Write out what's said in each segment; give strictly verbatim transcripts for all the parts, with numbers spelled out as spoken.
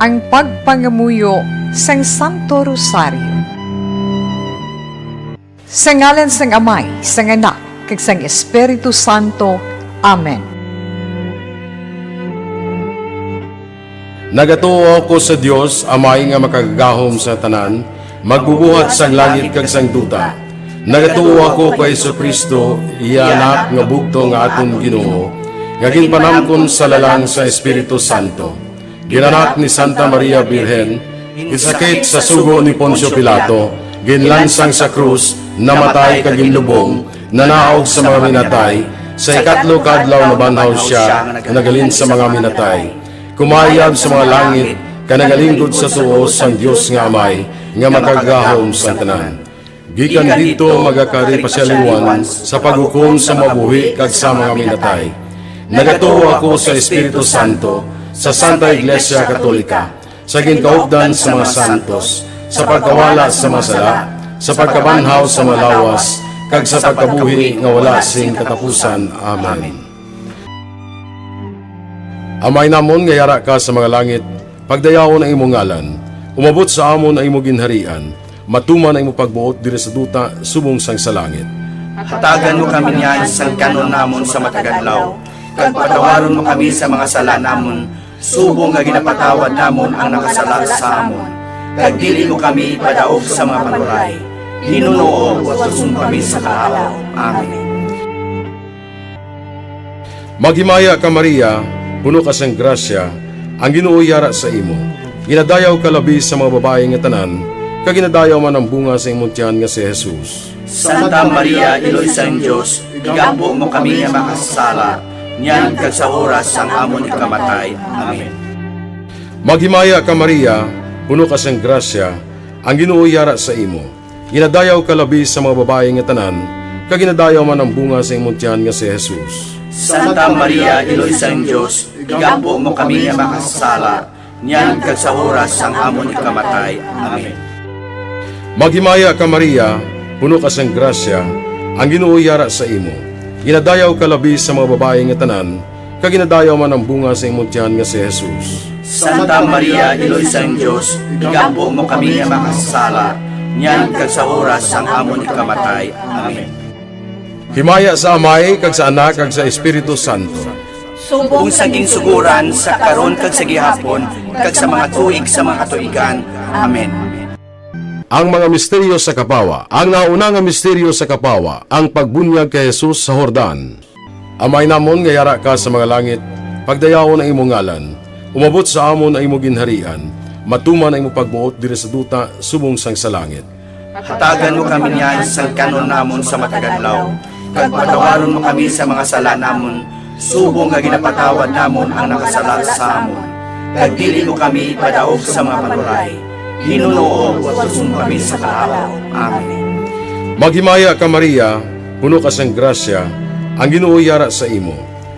Ang pagpangamuyo sang Santo Rosario. Sa ngalan sang Amay, sang Anak, kag sang Espiritu Santo. Amen. Nagatuo ako sa Dios, Amay nga makagagahom sa tanan, magbubuhat sang langit kag sang duta. Nagatuo ako kay Jesu-Cristo, iya Anak nga bugtong nga aton Ginoo, nga ginpanamkon sa lalang sa Espiritu Santo. Ginanak ni Santa Maria Birhen, ginsakit sa sugo ni Poncio Pilato, ginlansang sa krus, namatay kag ginlubong, nanaog sa mga minatay, sa ikatlo ka adlaw nabanhaw sia, naghalin sa mga minatay. Kumayab sa mga langit, kag nagalinggod sa tuo sang Dios nga Amay, nga makagagahom sang tanan. Gikan didto magakari pa sia liwat sa paghukom sa mabuhi kag sa mga minatay. Nagatuo ako sa Espiritu Santo, sa Santa Iglesia Katolika, sa ginkaupdan sa mga santos, sa pagkawala sa mga sala, sa pagkabanhaw sa mga lawas, kag sa pagkabuhi nga wala sing katapusan. Amen. Amay namon nga yara ka sa mga langit, pagdayawon ang imo ngalan. Umabot sa amon ang imo ginharian. Matuman ang imo pagbuot diri sa duta subong sang sa langit. Hatagan mo kami niyan sang kan-on namon sa matag adlaw, kag patawaron mo kami sa mga sala namon, subong nga ginapatawad namon ang nakasala sa amon. Kag dili mo kami ipadaog sa mga panuray. Ginoo, watuson mo kami sa kahawa. Amen. Maghimaya ka, Maria, puno ka sang grasya, ang Ginoo yara sa imo. Ginadayaw ka labi sa mga babayi nga tanan, kag ginadayaw man ang bunga sa imong tiyan nga si Jesus. Santa Maria, Iloy sang Dios, igampo mo kami nga makasasala, niyan kag sa oras sang amon ikamatay. Amen. Maghimaya ka, Maria, puno ka sang grasya, ang Ginoo yara sa imo. Ginadayaw ka labi sa mga babayi nga tanan, kag ginadayaw man ang bunga sa imong tiyan nga si Jesus. Santa Maria, Iloy sang Dios, igampo mo kami nga makasasala, niyan kag sa oras sang amon ikamatay. Amen. Maghimaya ka, Maria, puno ka sang grasya, ang Ginoo yara sa imo. Ginadayaw ka labi sa mga babayi nga tanan, kag ginadayaw man ang bunga sa imong tiyan nga si Jesus. Santa Maria, Iloy sang Dios, igampo mo kami nga makasasala, niyan kag sa oras sang amon ikamatay. Amen. Himaya sa Amay, kag sa Anak, kag sa Espiritu Santo. Subong sa ginsugoran, sa karon, kag sa gihapon, kag sa mga tuig sa mga katuigan. Amen. Ang mga misteryo sa kapawa. Ang nauna nga misteryo sa kapawa, ang pagbunyag kay Jesus sa Jordan. Amay namon nga yara ka sa mga langit, pagdayawon ang imo ngalan. Umabot sa amon ang imo ginharian. Matuman ang imo pagbuot diri sa duta subong sang sa langit. Hatagan mo kami niyan sang kan-on namon sa matag adlaw, kag patawaron mo kami sa mga sala namon, subong nga ginapatawad namon ang nakasala sa amon. Kag dili mo kami ipadaog sa mga panuray. Ginoo, watuson mo kami sa kahawa. Amen. Maghimaya ka, Maria, puno ka sang grasya, ang Ginoo yara sa imo.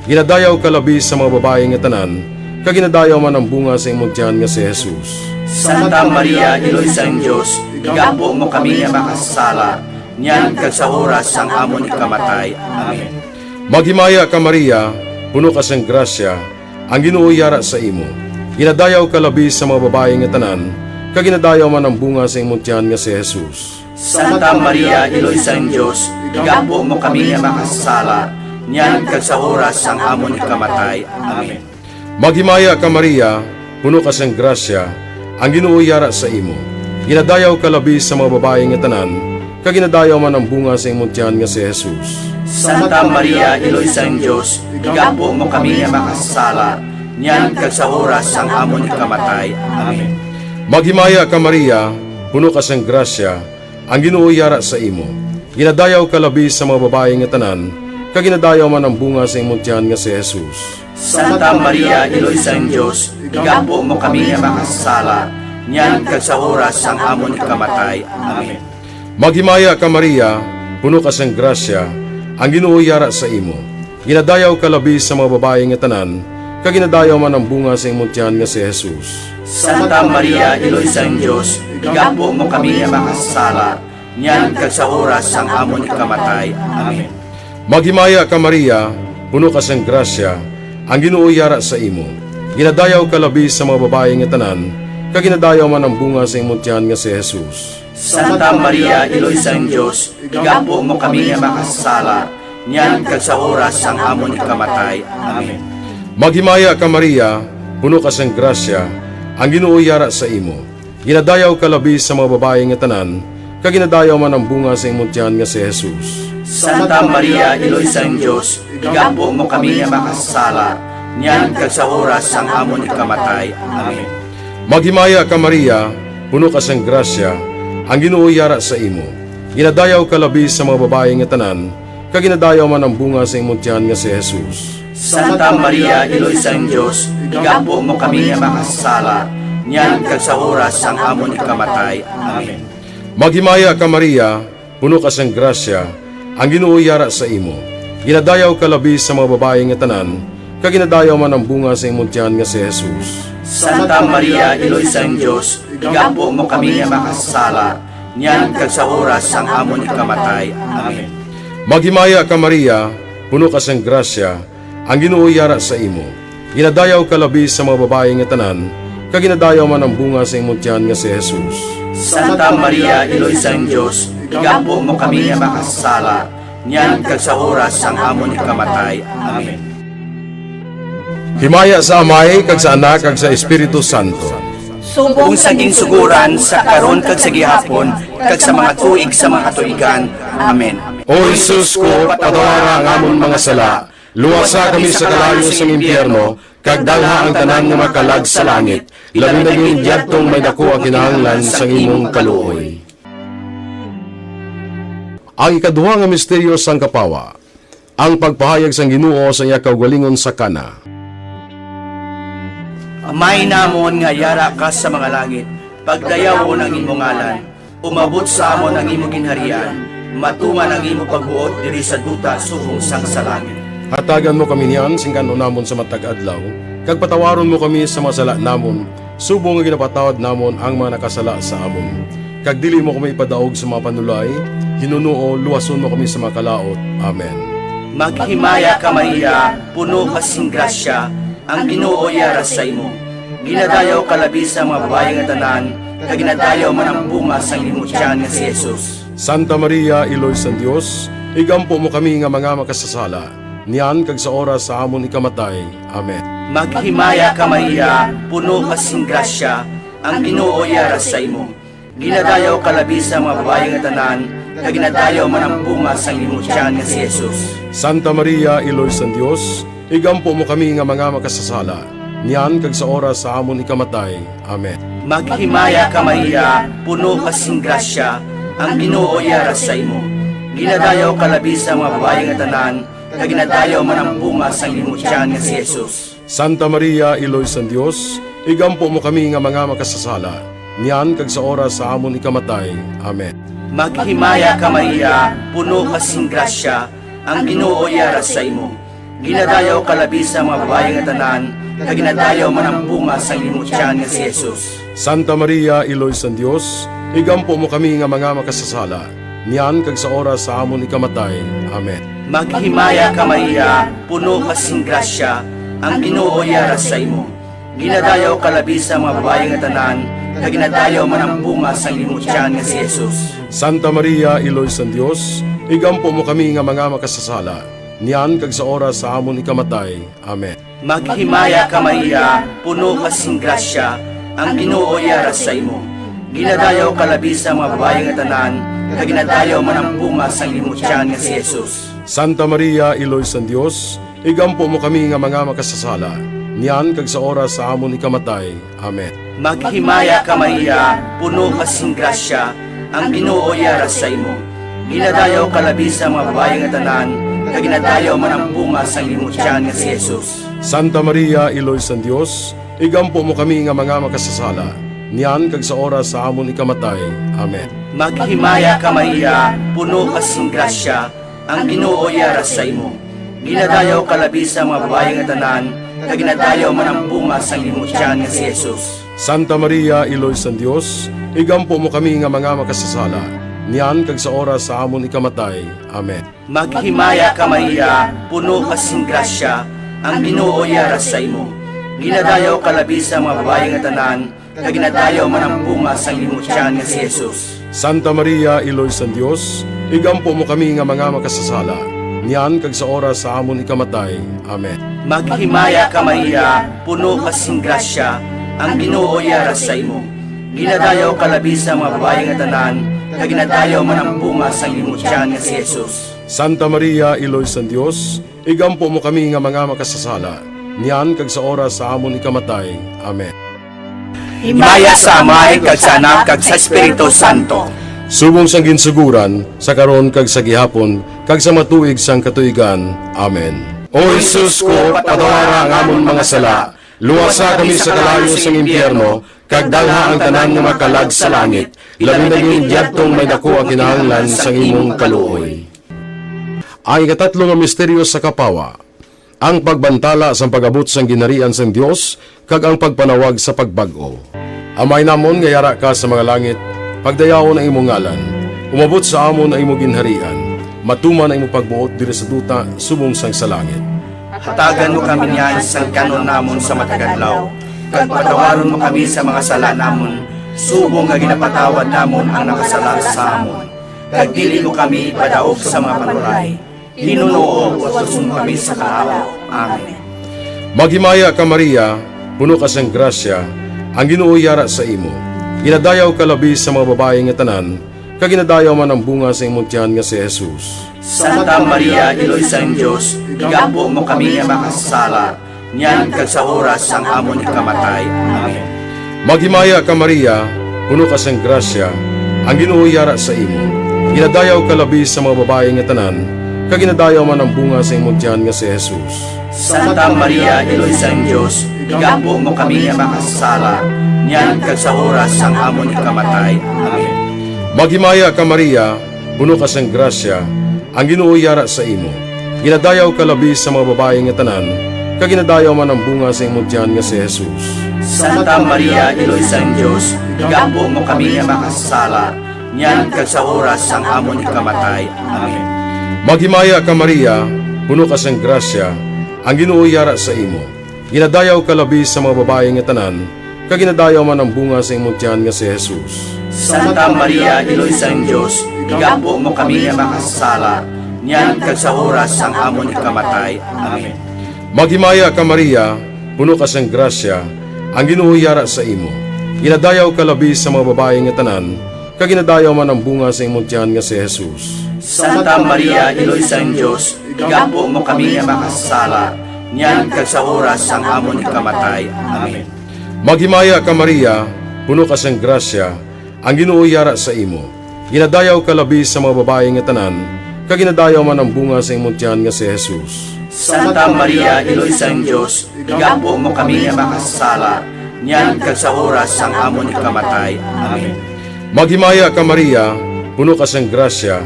Ginadayaw ka labi sa mga babayi nga tanan, kag ginadayaw man ang bunga sa imong tiyan nga si Jesus. Santa Maria, Iloy sang Dios, igampo mo kami nga makasasala, niyan kag sa oras sang amon ikamatay. Amen. Maghimaya ka, Maria, puno ka sang grasya, ang Ginoo yara sa imo. Ginadayaw ka labi sa mga babayi nga tanan, kag ginadayaw man ang bunga sa imong tiyan nga si Jesus. Santa Maria, Iloy sang Dios, igampo mo kami nga makasasala, niyan kag sa oras sang amon ikamatay. Amen. Maghimaya ka, Maria, puno ka sang grasya, ang Ginoo yara sa imo. Ginadayaw ka labi sa mga babayi nga tanan, kag ginadayaw man ang bunga sa imong tiyan nga si Jesus. Santa Maria, Iloy sang Dios, igampo mo kami nga makasasala, niyan kag sa oras sang amon ikamatay. Amen. Maghimaya ka, Maria, puno ka sang grasya, ang Ginoo yara sa imo. Ginadayaw ka labi sa mga babayi nga tanan, kag ginadayaw man ang bunga sa imong tiyan nga si Jesus. Santa Maria, Iloy sang Dios, igampo mo kami nga makasasala, niyan kag sa oras sang amon ikamatay. Amen. Maghimaya ka, Maria, puno ka sang grasya, ang Ginoo yara sa imo. Ginadayaw ka labi sa mga babayi nga tanan, kag ginadayaw man ang bunga sa imong tiyan nga si Jesus. Santa Maria, Iloy sang Dios, igampo mo kami nga makasasala, niyan kag sa oras sang amon ikamatay. Amen. Maghimaya ka, Maria, puno ka sang grasya, ang Ginoo yara sa imo. Ginadayaw ka labi sa mga babayi nga tanan, kag ginadayaw man ang bunga sa imong tiyan nga si Jesus. Santa Maria, Iloy sang Dios, igampo mo kami nga makasasala, niyan kag sa oras sang amon ikamatay. Amen. Maghimaya ka, Maria, puno ka sang grasya, ang Ginoo yara sa imo. Ginadayaw ka labi sa mga babayi nga tanan, kag ginadayaw man ang bunga sa imong tiyan nga si Jesus. Santa Maria, Iloy sang Dios, igampo mo kami nga makasasala, niyan kag sa oras sang amon ikamatay. Amen. Maghimaya ka, Maria, puno ka sang grasya, ang Ginoo yara sa imo. Ginadayaw ka labi sa mga babayi nga tanan, kag ginadayaw man ang bunga sa imong tiyan nga si Jesus. Santa Maria, Iloy sang Dios, igampo mo kami nga makasasala, niyan kag sa oras sang amon ikamatay. Amen. Maghimaya ka, Maria, puno ka sang grasya, ang Ginoo yara sa imo. Ginadayaw ka labi sa mga babayi nga tanan, kag ginadayaw man ang bunga sa imong tiyan nga si Jesus. Santa Maria, Iloy sang Dios, igampo mo kami nga makasasala, niyan kag sa oras sang amon ikamatay. Amen. Maghimaya ka, Maria, puno ka sang grasya, ang Ginoo yara sa imo. Ginadayaw ka labi sa mga babayi nga tanan, kag ginadayaw man ang bunga sa imong tiyan nga si Jesus. Santa Maria, Iloy sang Dios, igampo mo kami nga makasasala, niyan kag sa oras sang amon ikamatay. Amen. Himaya sa Amay, kag sa Anak, kag sa Espiritu Santo. Subong sa ginsuguran, sa karon, kag sa gihapon, kag sa mga tuig sa mga katuigan. Amen. O Jesus ko, patawara ang amon mga sala, luwasa kami sa kalayo sang impyerno, kag dalha ang tanan nga mga kalag sa langit, labi na gid yadtong may daku ang kinahanglan sang imong kaluoy. Ang ikaduha nga misteryo sang kapawa, ang pagpahayag sang Ginoo sa iya kaugalingon sa Cana. Amay namon nga yara ka sa mga langit, pagdayawon ang imo ngalan, umabot sa amon ang imo ginharian, matuman ang imo pagbuot diri sa duta subong sang sa langit. Hatagan mo kami niyan sing kan-on namon sa matag adlaw, kag patawaron mo kami sa mga sala namon, subong nga ginapatawad namon ang mga nakasala sa amon. Kag dili mo kami ipadaog sa mga panulay, hinunoo, luwason mo kami sa mga kalaut. Amen. Maghimaya ka, Maria, puno ka sing grasya, ang Ginoo yara sa imo. Ginadayaw ka labi sa mga babayi nga tanan, kag ginadayaw man ang bunga sang imo tiyan nga si Jesus. Santa Maria, Iloy sang Dios, igampo mo kami nga mga makasasala, niyan kag sa oras sa amon ikamatay. Amen. Maghimaya ka, Maria, puno ka sing grasya, ang Ginoo yara sa imo. Ginadayaw ka labi sa mga babayi nga tanan, kag ginadayaw man ang bunga sang imo tiyan nga si Jesus. Santa Maria, Iloy sang Dios, igampo mo kami nga mga makasasala, niyan kag sa oras sa amon ikamatay. Amen. Maghimaya ka, Maria, puno ka sing grasya, ang Ginoo yara sa imo. Ginadayaw ka labi sa mga babayi nga tanan, kag ginadayaw man ang bunga sang imo tiyan nga si Jesus. Santa Maria, Iloy sang Dios, igampo mo kami nga mga makasasala, niyan kag sa oras sa amon ikamatay. Amen. Maghimaya ka, Maria, puno ka sing grasya, ang Ginoo yara sa imo. Ginadayaw ka labi sa mga babayi nga tanan, kag ginadayaw man ang bunga sang imo tiyan nga si Jesus. Santa Maria, Iloy sang Dios, igampo mo kami nga mga makasasala, niyan kag sa oras sa amon ikamatay. Amen. Maghimaya ka, Maria, puno ka sing grasya, ang Ginoo yara sa imo. Ginadayaw ka labi sa mga babayi nga tanan, kag ginadayaw man ang bunga sang imo tiyan nga si Jesus. Santa Maria, Iloy sang Dios, igampo mo kami nga mga makasasala, niyan kag sa oras sa amon ikamatay. Amen. Maghimaya ka, Maria, puno ka sing grasya, ang Ginoo yara sa imo. Ginadayaw ka labi sa mga babayi nga tanan, kag ginadayaw man ang bunga sang imo tiyan nga si Jesus. Santa Maria, Iloy sang Dios, igampo mo kami nga mga makasasala, niyan kag sa oras sa amon ikamatay. Amen. Maghimaya ka, Maria, puno ka sing grasya, ang Ginoo yara sa imo. Ginadayaw ka labi sa mga babayi nga tanan, kag ginadayaw man ang bunga sang imo tiyan nga si Jesus. Santa Maria, Iloy sang Dios, igampo mo kami nga mga makasasala, niyan kag sa oras sa amon ikamatay. Amen. Maghimaya ka, Maria, puno ka sing grasya, ang Ginoo yara sa imo. Ginadayaw ka labi sa mga babayi nga tanan, kag ginadayaw man ang bunga sang imo tiyan nga si Jesus. Santa Maria, Iloy sang Dios, igampo mo kami nga mga makasasala, niyan kag sa oras sa amon ikamatay. Amen. Maghimaya ka, Maria, puno ka sing grasya, ang Ginoo yara sa imo. Ginadayaw ka labi sa mga babayi nga tanan, kag ginadayaw man ang bunga sang imong tiyan nga si Jesus. Santa Maria, Iloy sang Dios, igampo mo kami nga mga makasasala, niyan kag sa oras sa amon ikamatay. Amen. Maghimaya ka, Maria, puno ka sing grasya, ang Ginoo yara sa imo. Ginadayaw ka labi sa mga babayi nga tanan, kag ginadayaw man ang bunga sang imong tiyan nga si Jesus. Santa Maria, Iloy sang Dios, igampo mo kami nga mga makasasala, niyan kag sa oras sa amon ikamatay. Amen. Himaya sa Amay, kag sa Anak, kag sa Espiritu Santo. Subong sang ginsuguran, sa karon kag sa gihapon, kag sa mga tuig sang katuigan. Amen. O Jesus ko, patawara ang amon mga sala, luwasa kami sa kalayo sang impyerno, kag dalha ang tanan nga makalag sa langit, labi na gid yadtong may daku ang kinahanglan sang imong kaluoy. Ang ikatatlo nga misteryo sa kapawa, ang pagbantala sang pag-abot sang ginharian sang Dios kag ang pagpanawag sa pagbag-o. Amay namon nga yara ka sa mga langit, pagdayawon ang imong ngalan. Umabot sa amon ang imong ginharian. Matuman ang imong pagbuot diri sa duta subong sang sa langit. Hatagan mo kami niyan sang kan-on namon sa matag adlaw, kag patawaron mo kami sa mga sala namon, subong nga ginapatawad namon ang nakasala sa amon. Kag dili mo kami ipadaog sa mga panuray, Ginoo, uwason mo kami sa kalawa. Amen. Maghimaya ka, Maria, puno ka sang grasya, ang Ginoo yara sa imo. Ginadayaw ka labi sa mga babayi nga tanan, kag ginadayaw man ang bunga sa imong tiyan nga si Jesus. Santa Maria, Iloy sang Dios, igampo mo kami nga makasasala, niyan kag sa oras sang amon ikamatay. Amen. Maghimaya ka, Maria, puno ka sang grasya, ang Ginoo yara sa imo. Ginadayaw ka labi sa mga babayi nga tanan, kag ginadayaw man ang bunga sa imong tiyan nga si Jesus. Santa Maria, Iloy sang Dios, igampo mo kami nga makasasala, niyan kag sa oras sang amon ikamatay. Amen. Maghimaya ka, Maria, puno ka sang grasya, ang Ginoo yara sa imo. Ginadayaw ka labi sa mga babayi nga tanan, kag ginadayaw man ang bunga sa imong tiyan nga si Jesus. Santa Maria, Iloy sang Dios, igampo mo kami nga makasasala, niyan kag sa oras sang amon ikamatay. Amen. Maghimaya ka, Maria, puno ka sang grasya, ang Ginoo yara sa imo. Ginadayaw ka labi sa mga babayi nga tanan, kag ginadayaw man ang bunga sa imong tiyan nga si Jesus. Santa Maria, Iloy sang Dios, igampo mo kami nga makasasala, niyan kag sa oras sang amon ikamatay. Amen. Maghimaya ka, Maria, puno ka sang grasya, ang Ginoo yara sa imo. Ginadayaw ka labi sa mga babayi nga tanan, kag ginadayaw man ang bunga sa imong tiyan nga si Jesus. Santa Maria, Iloy sang Dios, igampo mo kami nga makasasala, niyan kag sa oras sang amon ikamatay. Amen. Maghimaya ka, Maria, puno ka sang grasya, ang Ginoo yara sa imo. Ginadayaw ka labi sa mga babayi nga tanan, kag ginadayaw man ang bunga sa imong tiyan nga si Jesus. Santa Maria, Iloy sang Dios, igampo mo kami nga makasasala, niyan kag sa oras sang amon ikamatay. Amen. Maghimaya ka, Maria, puno ka sang grasya,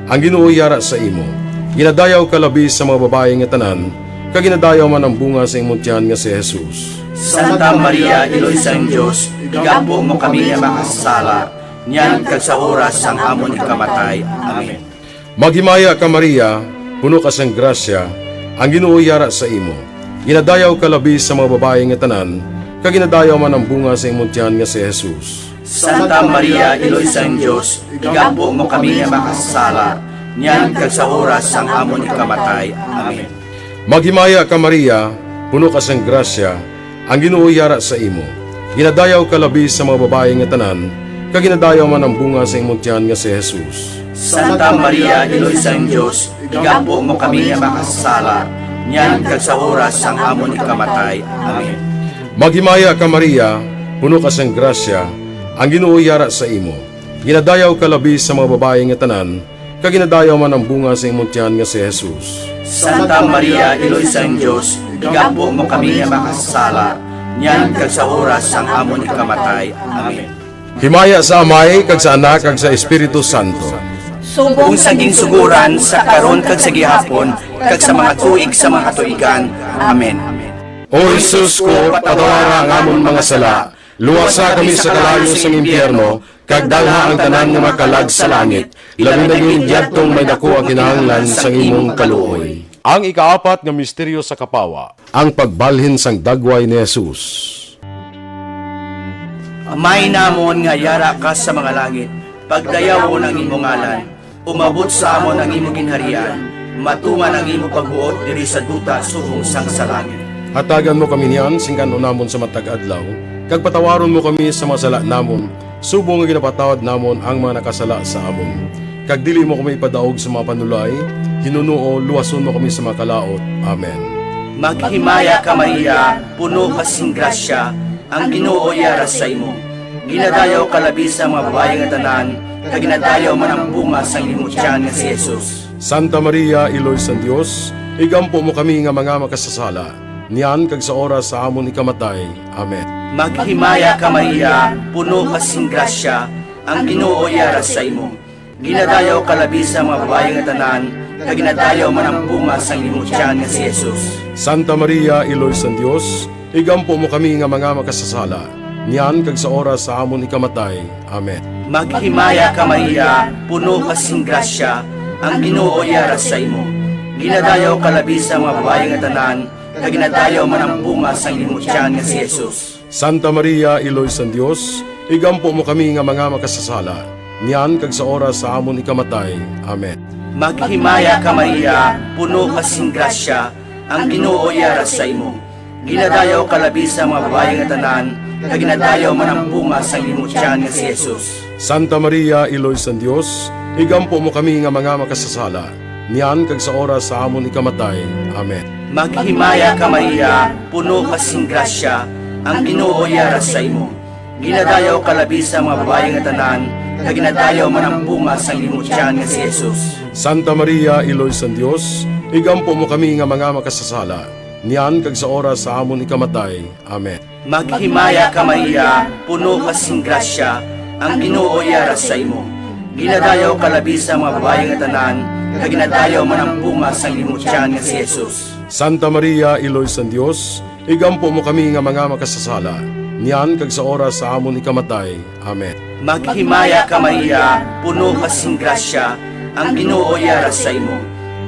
ang Ginoo yara sa imo. Ginadayaw ka labi sa mga babayi nga tanan, kag ginadayaw man ang bunga sa imong tiyan nga si Jesus. Santa Maria, Iloy sang Dios, igampo mo kami nga makasasala, niyan kag sa oras sang amon ikamatay. Amen. Maghimaya ka, Maria, puno ka sang grasya, ang Ginoo yara sa imo. Ginadayaw ka labi sa mga babayi nga tanan, kag ginadayaw man ang bunga sa imong tiyan nga si Jesus. Santa Maria, Iloy sang Dios, igampo mo kami nga makasasala, niyan kag sa oras sang amon ikamatay. Amen. Maghimaya ka, Maria, puno ka sang grasya, ang Ginoo yara sa imo. Ginadayaw ka labi sa mga babayi nga tanan, kag ginadayaw man ang bunga sa imong tiyan nga si Jesus. Santa Maria, Iloy sang Dios, igampo mo kami nga makasasala, niyan kag sa oras sang amon ikamatay. Amen. Maghimaya ka, Maria, puno ka sang grasya, ang Ginoo yara sa imo. Ginadayaw ka labi sa mga babayi nga tanan, kag ginadayaw man ang bunga sa imong tiyan nga si Jesus. Santa Maria, Iloy sang Dios, igampo mo kami nga makasasala, niyan kag sa oras sang amon ikamatay. Amen. Himaya sa Amay, kag sa Anak, kag sa Espiritu Santo. Subong sa ginsuguran, sa karon, kag sa gihapon, kag sa mga tuig sa mga katuigan. Amen. O Jesus ko, patawara ang amon mga sala, luwasa kami sa kalayo sang impyerno, kag dalha ang tanan nga makalag sa langit, labi na gid yadtong may daku ang kinahanglan sang imong kaluoy. Ang ikaapat nga misteryo sa kapawa, ang pagbalhin sang dagway ni Jesus. Amay namon nga yara ka sa mga langit, pagdayawon ang imo ngalan, umabot sa amon ang imo ginharian, matuman ang imo pagbuot diri sa duta subong sang sa langit. Hatagan mo kami niyan sing kan-on namon sa matag adlaw, kag patawaron mo kami sa mga sala namon, subong nga ginapatawad namon ang mga nakasala sa amon. Kag dili mo kami ipadaog sa mga panulay, hinunoo, luwason mo kami sa mga kalaut. Amen. Maghimaya ka, Maria, puno ka sing grasya, ang Ginoo yara sa imo. Ginadayaw ka labi sa mga babayi nga tanan, kag ginadayaw man ang bunga sang imo tiyan nga si Jesus. Santa Maria, Iloy sang Dios, igampo mo kami nga mga makasasala, niyan kag sa oras sa amon ikamatay. Amen. Maghimaya ka, Maria, puno ka sing grasya, ang Ginoo yara sa imo. Ginadayaw ka labi sa mga babayi nga tanan, kag ginadayaw man ang bunga sang imo tiyan nga si Jesus. Santa Maria, Iloy sang Dios, igampo mo kami nga mga makasasala, niyan kag sa oras sa amon ikamatay. Amen. Maghimaya ka, Maria, puno ka sing grasya, ang Ginoo yara sa imo. Ginadayaw ka labi sa mga babayi nga tanan, kag ginadayaw man ang bunga sang imo tiyan nga si Jesus. Santa Maria, Iloy sang Dios, igampo mo kami nga mga makasasala, niyan kag sa oras sa amon ikamatay. Amen. Maghimaya ka, Maria, puno ka sing grasya, ang Ginoo yara sa imo. Ginadayaw ka labi sa mga babayi nga tanan, kag ginadayaw man ang bunga sang imo tiyan nga si Jesus. Santa Maria, Iloy sang Dios, igampo mo kami nga mga makasasala, niyan kag sa oras sa amon ikamatay. Amen. Maghimaya ka, Maria, puno ka sing grasya, ang Ginoo yara sa imo. Ginadayaw ka labi sa mga babayi nga tanan, kag ginadayaw man ang bunga sang imo tiyan nga si Jesus. Santa Maria, Iloy sang Dios, igampo mo kami nga mga makasasala, niyan kag sa oras sa amon ikamatay. Amen. Maghimaya ka, Maria, puno ka sing grasya, ang Ginoo yara sa imo. Ginadayaw ka labi sa mga babayi nga tanan, kag ginadayaw man ang bunga sang imo tiyan nga si Jesus. Santa Maria, Iloy sang Dios, igampo mo kami nga mga makasasala, niyan kag sa oras sa amon ikamatay. Amen. Maghimaya ka, Maria, puno ka sing grasya, ang Ginoo yara sa imo.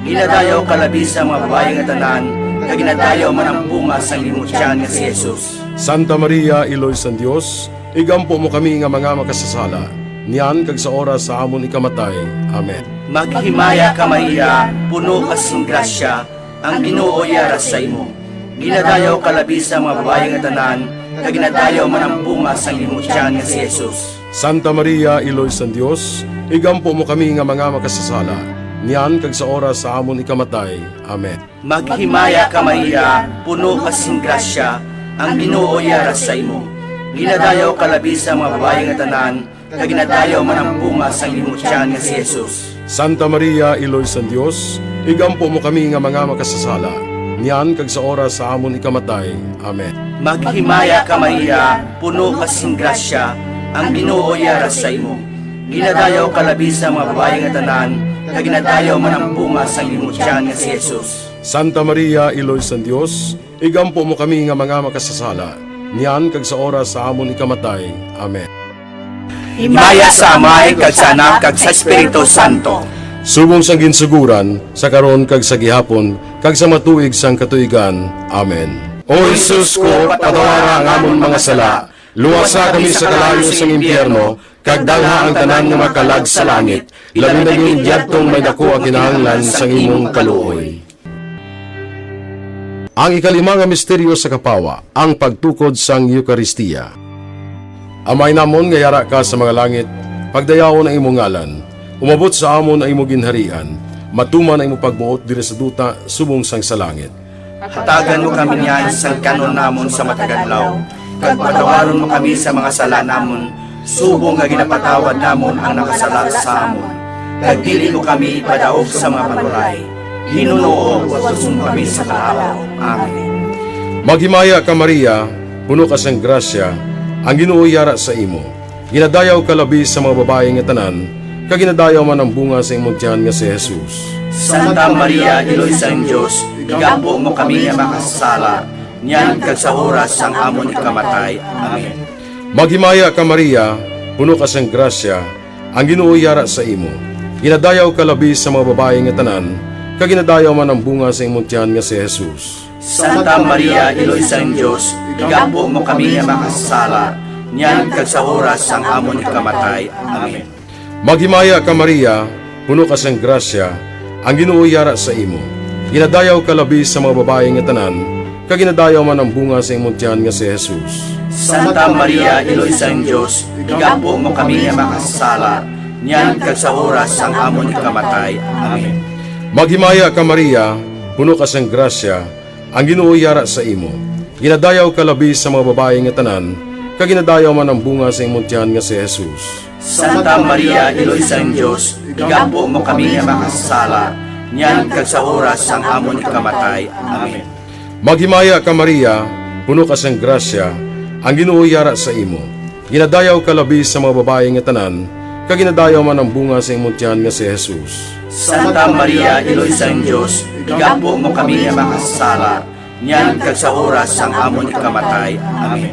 Ginadayaw ka labi sa mga babayi nga tanan, kag ginadayaw man ang bunga sang imo tiyan nga si Jesus. Santa Maria, Iloy sang Dios, igampo mo kami nga mga makasasala, niyan kag sa oras sa amon ikamatay. Amen. Maghimaya ka, Maria, puno ka sing grasya, ang Ginoo yara sa imo. Ginadayaw ka labi sa mga babayi nga tanan, kag ginadayaw man ang bunga sang imo tiyan nga si Jesus. Santa Maria, Iloy sang Dios, igampo mo kami nga mga makasasala, niyan kag sa oras sa amon ikamatay. Amen. Maghimaya ka, Maria, puno ka sing grasya, ang Ginoo yara sa imo. Ginadayaw ka labi sa mga babayi nga tanan, kag ginadayaw man ang bunga sang imo tiyan nga si Jesus. Santa Maria, Iloy sang Dios, igampo mo kami nga mga makasasala, niyan kag sa oras sa amon ikamatay. Amen. Maghimaya ka, Maria, puno ka sing grasya, ang Ginoo yara sa imo. Ginadayaw ka labi sa mga babayi nga tanan, kag ginadayaw man ang bunga sang imo tiyan nga si Jesus. Santa Maria, Iloy sang Dios, igampo mo kami nga mga makasasala, niyan kag sa oras sa amon ikamatay. Amen. Himaya sa Amay, kag sa Anak, kag sa Espiritu Santo. Subong sang ginsugoran, sa karon, kag sa gihapon, kag sa mga tuig sang katuigan. Amen. O Jesus ko, patawara ang amon mga sala, luwasa kami sa kalayo sang impyerno, kag dalha ang tanan nga mga kalag sa langit, labi na gid yadtong may daku ang kinahanglan sang imong kaluoy. Ang ikalima nga misteryo sa kapawa, ang pagtukod sang Eukaristia. Amay namon nga yara ka sa mga langit, pagdayawon ang imo ngalan, umabot sa amon ang imo ginharian, matuman ang imo pagbuot diri sa duta subong sang sa langit. Hatagan mo kami niyan sang kan-on namon sa matag adlaw, kag patawaron mo kami sa mga sala namon, subong nga ginapatawad namon ang nakasala sa amon. Kag dili mo kami ipadaog sa mga panulay, hinunoo, luwason mo kami sa kalaut. Amen. Maghimaya ka, Maria, puno ka sang grasya, ang Ginoo yara sa imo. Ginadayaw ka labi sa mga babayi nga tanan, kag ginadayaw man ang bunga sa imong tiyan nga si Jesus. Santa Maria, Iloy sang Dios, igampo mo kami nga makasasala, niyan kag sa oras sang amon ikamatay. Amen. Maghimaya ka, Maria, puno ka sang grasya, ang Ginoo yara sa imo. Ginadayaw ka labi sa mga babayi nga tanan, kag ginadayaw man ang bunga sa imong tiyan nga si Jesus. Santa Maria, Iloy sang Dios, igampo mo kami nga makasasala, niyan kag sa oras sang amon ikamatay. Amen. Maghimaya ka, Maria, puno ka sang grasya, ang Ginoo yara sa imo. Ginadayaw ka labi sa mga babayi nga tanan, kag ginadayaw man ang bunga sa imong tiyan nga si Jesus. Santa Maria, Iloy sang Dios, igampo mo kami nga makasasala, niyan kag sa oras sang amon ikamatay. Amen. Maghimaya ka, Maria, puno ka sang grasya, ang Ginoo yara sa imo. Ginadayaw ka labi sa mga babayi nga tanan, kag ginadayaw man ang bunga sa imong tiyan nga si Jesus. Santa Maria, Iloy sang Dios, igampo mo kami nga makasasala, niyan kag sa oras sang amon ikamatay. Amen. Maghimaya ka, Maria, puno ka sang grasya, ang Ginoo yara sa imo. Ginadayaw ka labi sa mga babayi nga tanan, kag ginadayaw man ang bunga sa imong tiyan nga si Jesus. Santa Maria, Iloy sang Dios, igampo mo kami nga makasasala, niyan kag sa oras sang amon ikamatay. Amen.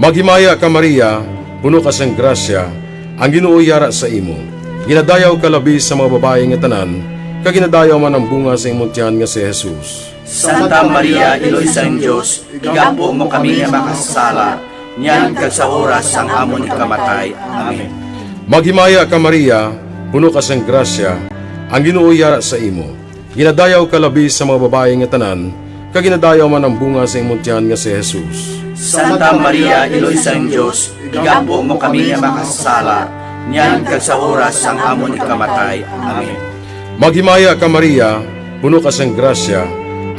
Maghimaya ka, Maria, puno ka sang grasya, ang Ginoo yara sa imo. Ginadayaw ka labi sa mga babayi nga tanan, kag ginadayaw man ang bunga sa imong tiyan nga si Jesus. Santa Maria, Iloy sang Dios, igampo mo kami nga makasasala, niyan kag sa oras sang amon ikamatay. Amen. Maghimaya ka, Maria, puno ka sang grasya, ang Ginoo yara sa imo. Ginadayaw ka labi sa mga babayi nga tanan, kag ginadayaw man ang bunga sa imong tiyan nga si Jesus. Santa Maria, Iloy sang Dios, igampo mo kami nga makasasala, niyan kag sa oras sang amon ikamatay. Amen. Maghimaya ka, Maria, puno ka sang grasya,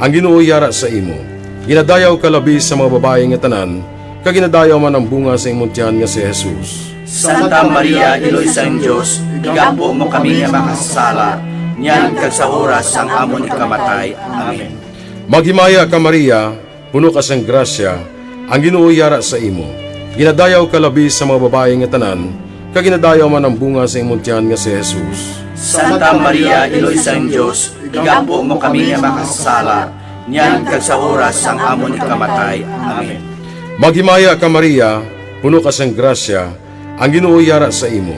ang Ginoo yara sa imo. Ginadayaw ka labi sa mga babayi nga tanan, kag ginadayaw man ang bunga sa imong tiyan nga si Jesus. Santa Maria, Iloy sang Dios, igampo mo kami nga makasasala, niyan kag sa oras sang amon ikamatay. Amen. Maghimaya ka, Maria, puno ka sang grasya, ang Ginoo yara sa imo. Ginadayaw ka labi sa mga babayi nga tanan, kag ginadayaw man ang bunga sa imong tiyan nga si Jesus. Santa Maria, Iloy sang Dios, igampo mo kami nga makasasala, niyan kag sa oras sang amon ikamatay. Amen. Maghimaya ka, Maria, puno ka sang grasya, ang Ginoo yara sa imo.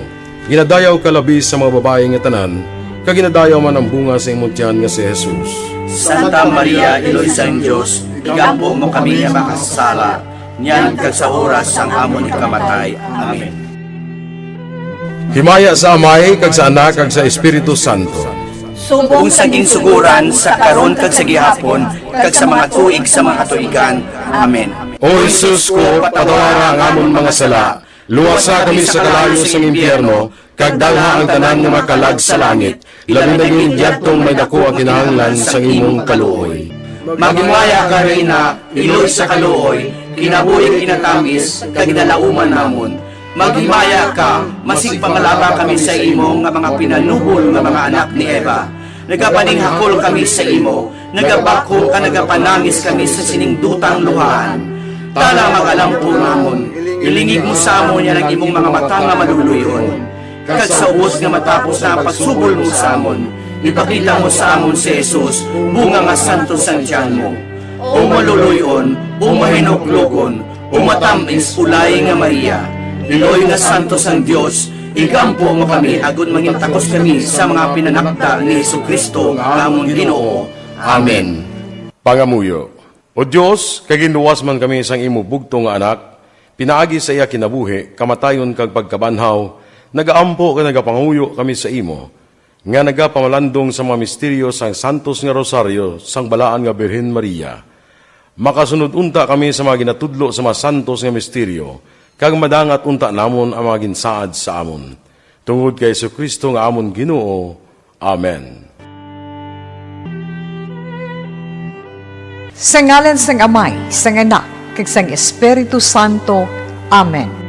Ginadayaw ka labi sa mga babayi nga tanan, kag ginadayaw man ang bunga sa imong tiyan nga si Jesus. Santa Maria, Iloy sang Dios, igampo mo kami nga makasasala, niyan kag sa oras sang amon ikamatay. Amen. Himaya sa Amay, kag sa Anak, kag sa Espiritu Santo. Subong sa ginsuguran, sa karon, kag sa gihapon, kag sa mga tuig sa mga katuigan. Amen. O Jesus ko, patawara ang amon mga sala, luwasa kami sa kalayo sang impyerno, kag dalha ang tanan nga mga kalag sa langit, labi na gid yadtong may daku ang kinahanglan sang imong kaluoy. Maghimaya ka, Reyna, iloy sa kaluoy, kinabuhi kinatamis, kag ginalauman namon. Maghimaya ka, masig pangalaba kami sa imo nga mga pinanubol nga mga anak ni Eva. Nagapaninghakol kami sa imo, nagabakho ka, nagapanangis kami sa sining dutang luhaan. Tana, mag-alampo namon, ilingig mo sa amon yan ang imong mga mata nga maluluy-on. Kag sa ubos nga matapos na ang pagsubol mo sa amon, ipakita mo sa amon si Jesus, bunga nga santos sang tiyan mo. O maluluy-on, o mahinuklogon, o matamis, ulay nga Maria, iloy nga santos sang Dios, igampo mo kami agod mangin takos kami sa mga pinanakda ni Jesu-Cristo nga amon Ginoo. Amen. Pangamuyo. O Dios, kay ginluwas man kami sang imo bugtong nga Anak, pinaagi sa iya kinabuhi, kamatayon, kag pagkabanhaw, nagaampo kag nagapangamuyo kami sa imo, nga nagapamalandong sa mga misteryo sang santos nga rosaryo sang balaan nga Birhen Maria. Makasunod unta kami sa mga ginatudlo sa mga santos nga misteryo, kag madangat unta namon ang mga ginsaad sa amon. Tungod kay Jesu-Cristo nga amon Ginoo. Amen. Sa ngalan sang Amay, sang Anak, kag sang Espiritu Santo. Amen.